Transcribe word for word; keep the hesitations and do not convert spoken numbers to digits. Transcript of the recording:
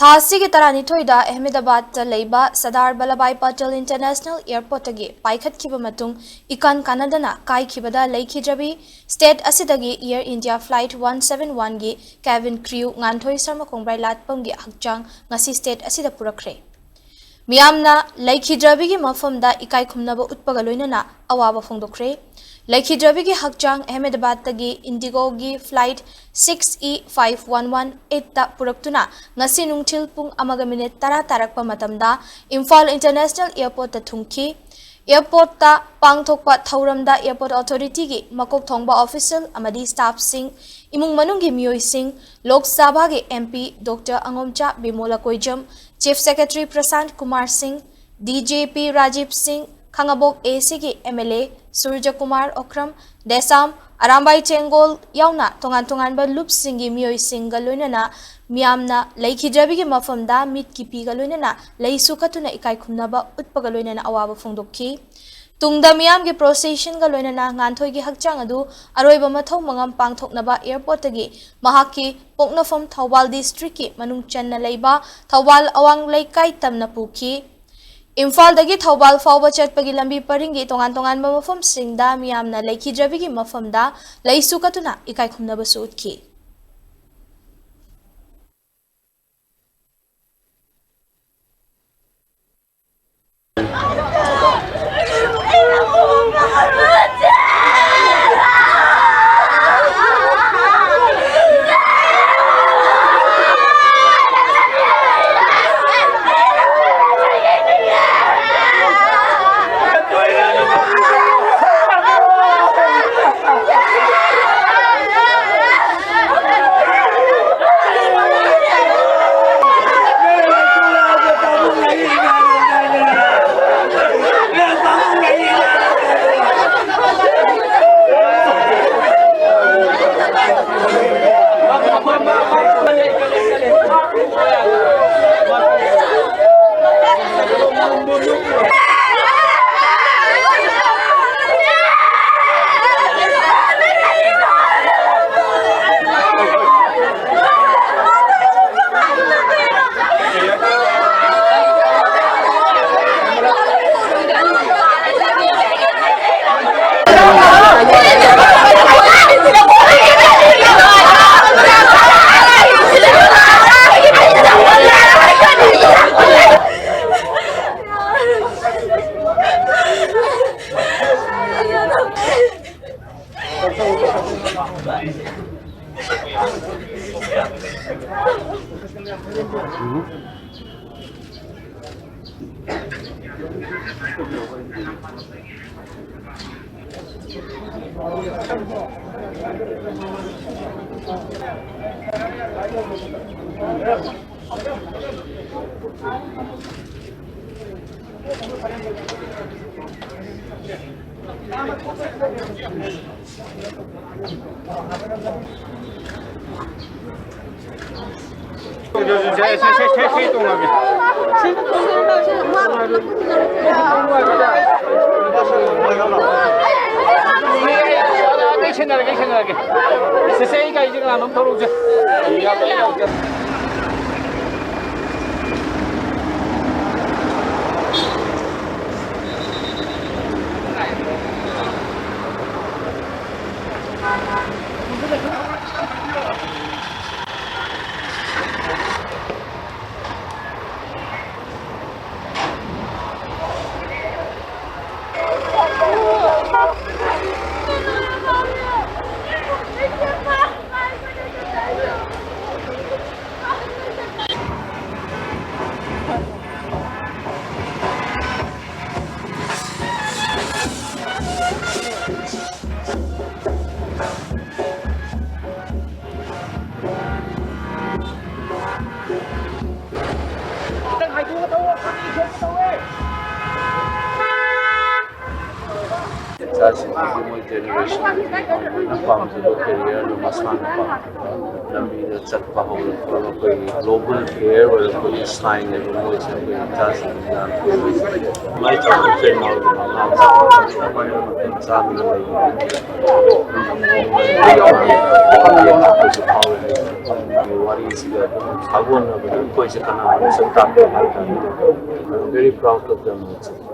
ꯊꯥ ꯑꯁꯤꯒꯤ ꯇꯔꯥꯅꯤꯊꯣꯏꯗ ꯑꯍꯃꯦꯗꯥꯕꯥꯗꯇ ꯂꯩꯕ ꯁꯔꯗꯥꯔ ꯚꯜꯂꯚꯚꯥꯏ ꯄꯇꯦꯜ ꯏꯟꯇꯔꯅꯦꯁꯅꯦꯜ ꯑꯦꯌꯔꯄꯣꯔꯠꯇꯒꯤ ꯄꯥꯏꯈꯠꯈꯤꯕ ꯃꯇꯨꯡ ꯏꯀꯟ ꯀꯥꯟꯅꯗꯅ ꯀꯥꯏꯈꯤꯕꯗ ꯂꯩꯈꯤꯗ꯭ꯔꯕꯤ ꯁ꯭ꯇꯦꯠ ꯑꯁꯤꯗꯒꯤ air India flight one seven ꯋꯥꯟꯒꯤ ꯀꯦꯕꯤꯟ ꯀ꯭ꯔꯤꯌꯨ ꯉꯥꯟꯊꯣꯏ ꯁꯔꯃ ꯀꯣꯡꯕ꯭ꯔꯥꯏ ꯂꯥꯠꯄꯝꯒꯤ ꯍꯛꯆꯥꯡ ꯉꯁꯤ ꯁ꯭ꯇꯦꯠ ꯑꯁꯤꯗ ꯄꯨꯔꯛꯈ꯭ꯔꯦ꯫ ꯃꯤꯌꯥꯝꯅ ꯂꯩꯈꯤꯗ꯭ꯔꯕꯤꯒꯤ ꯃꯐꯝꯗ ꯏꯀꯥꯏ ꯈꯨꯝꯅꯕ ꯎꯠꯄꯒ ꯂꯣꯏꯅꯅ ꯑꯋꯥꯕ ꯐꯣꯡꯗꯣꯛꯈ꯭ꯔꯦ꯫ ꯂꯩꯈꯤꯗ꯭ꯔꯕꯤꯒꯤ ꯍꯛꯆꯥꯡ ꯑꯍꯃꯦꯗꯥꯕꯥꯗꯇꯒꯤ ꯏꯟꯗꯤꯒꯣꯒꯤ flight six E five one one ꯑꯩꯠꯇ ꯄꯨꯔꯛꯇꯨꯅ ꯉꯁꯤ ꯅꯨꯡꯊꯤꯜ ꯄꯨꯡ ꯑꯃꯒ ꯃꯤꯅꯤꯠ ꯇꯔꯥ ꯇꯥꯔꯛꯄ ꯃꯇꯝꯗ ꯏꯝꯐꯥꯜ ꯏꯟꯇꯔꯅꯦꯁꯅꯦꯜ ꯑꯦꯌꯔꯄꯣꯔꯠꯇ ꯊꯨꯡꯈꯤ꯫ ꯑꯦꯌꯔꯄꯣꯔꯠꯇ ꯄꯥꯡꯊꯣꯛꯄ ꯊꯧꯔꯝꯗ ꯑꯦꯌꯔꯄꯣꯔꯠ ꯑꯣꯊꯣꯔꯤꯇꯤꯒꯤ ꯃꯀꯣꯛ ꯊꯣꯡꯕ ꯑꯣꯐꯤꯁꯤꯌꯦꯜ ꯑꯃꯗꯤ ꯁ꯭ꯇꯥꯐꯁꯤꯡ, ꯏꯃꯨꯡ ꯃꯅꯨꯡꯒꯤ ꯃꯤꯑꯣꯏꯁꯤꯡ, ꯂꯣꯛ ꯁꯚꯥꯒꯤ M P doctor Angomcha Bimol Koijam, chief secretary Prashant Kumar Singh, D G P Rajiv Singh, Khangabok A ꯁꯤꯒꯤ M L A Suraj Kumar Okram, ꯗꯦꯁꯥꯝ, ꯑꯔꯥꯝꯕꯥꯏ ꯆꯦꯡꯒꯣꯜ ꯌꯥꯎꯅ ꯇꯣꯉꯥꯟ ꯇꯣꯉꯥꯟꯕ ꯂꯨꯞꯁꯤꯡꯒꯤ ꯃꯤꯑꯣꯏꯁꯤꯡꯒ ꯂꯣꯏꯅꯅ ꯃꯤꯌꯥꯝꯅ ꯂꯩꯈꯤꯗ꯭ꯔꯕꯤꯒꯤ ꯃꯐꯝꯗ ꯃꯤꯠꯀꯤ ꯄꯤꯒ ꯂꯣꯏꯅꯅ ꯂꯩꯁꯨ ꯀꯠꯇꯨꯅ ꯏꯀꯥꯏ ꯈꯨꯝꯅꯕ ꯎꯠꯄꯒ ꯂꯣꯏꯅꯅ ꯑꯋꯥꯕ ꯐꯣꯡꯗꯣꯛꯈꯤ꯫ ꯇꯨꯡꯗ ꯃꯤꯌꯥꯝꯒꯤ ꯄ꯭ꯔꯣꯁꯦꯁꯟꯒ ꯂꯣꯏꯅꯅ ꯉꯥꯟꯊꯣꯏꯒꯤ ꯍꯛꯆꯥꯡ ꯑꯗꯨ ꯑꯔꯣꯏꯕ ꯃꯊꯧ ꯃꯉꯝ ꯄꯥꯡꯊꯣꯛꯅꯕ ꯑꯦꯌꯔꯄꯣꯔꯠꯇꯒꯤ ꯃꯍꯥꯛꯀꯤ ꯄꯣꯛꯅꯐꯝ ꯊꯧꯕꯥꯜ ꯗꯤꯁꯇ꯭ꯔꯤꯛꯀꯤ ꯃꯅꯨꯡ ꯆꯟꯅ ꯂꯩꯕ ꯊꯧꯕꯥꯜ ꯑꯋꯥꯡ ꯂꯩꯀꯥꯏ ꯇꯝꯅ ꯄꯨꯈꯤ꯫ ꯏꯝꯐꯥꯜꯗꯒꯤ ꯊꯧꯕꯥꯜ ꯐꯥꯎꯕ ꯆꯠꯄꯒꯤ ꯂꯝꯕꯤ ꯄꯔꯤꯡꯒꯤ ꯇꯣꯉꯥꯟ ꯇꯣꯉꯥꯟꯕ ꯃꯐꯝꯁꯤꯡꯗ ꯃꯤꯌꯥꯝꯅ ꯂꯩꯈꯤꯗ꯭ꯔꯕꯤꯒꯤ ꯃꯐꯝꯗ ꯂꯩꯁꯨ ꯀꯠꯇꯨꯅ ꯏꯀꯥꯏ ꯈꯨꯝꯅꯕꯁꯨ ꯎꯠꯈꯤ꯫ ꯁꯤꯟꯅꯔꯒꯦ, ꯁꯤꯟꯅꯔꯒꯦ꯫ ꯁꯤꯁꯦ, ꯑꯩ ꯒꯥꯔꯤꯁꯦ ꯀꯅꯥꯅꯣꯝ ꯊꯧꯔꯛꯎꯁꯦ꯫ ꯏꯆꯥꯁꯤꯡꯁꯤꯒꯤ ꯃꯣꯏ ꯖꯦꯅꯦꯔꯦꯁꯟꯒꯤ ꯃꯣꯏꯅ ꯄꯥꯝꯖꯕ ꯀꯦꯔꯤꯌꯔꯗꯣ ꯃꯁꯥꯅ ꯄꯥꯝꯖꯕ ꯂꯝꯕꯤꯗ ꯆꯠꯄ ꯍꯧꯔꯛꯄ, ꯑꯩꯈꯣꯏꯒꯤ ꯒ꯭ꯂꯣꯕꯜ ꯄ꯭ꯂꯦꯌꯔ ꯑꯣꯏꯔꯛꯄꯒꯤ ꯁꯥꯏꯟꯅꯦꯕ ꯃꯣꯏꯁꯦ꯫ ꯑꯩꯈꯣꯏ ꯏꯆꯥꯁꯤꯡꯁꯤꯅ ꯃꯥꯏ ꯆꯥꯎꯊꯣꯛꯆꯩ ꯃꯥꯒꯤ ꯑꯉꯥꯡꯁꯤꯡ ꯃꯇꯝ ꯆꯥꯗꯅ ꯂꯩꯕ꯫ ꯋꯥꯔꯤꯁꯤꯒ ꯑꯗꯨꯝ ꯁꯥꯒꯣꯟꯅꯕꯗ ꯑꯩꯈꯣꯏꯁꯦ ꯀꯅꯥꯒꯨꯝꯕ ꯁꯛ ꯇꯥꯛꯄ ꯍꯥꯏꯇꯥꯔꯦ꯫ I'm very proud of them also.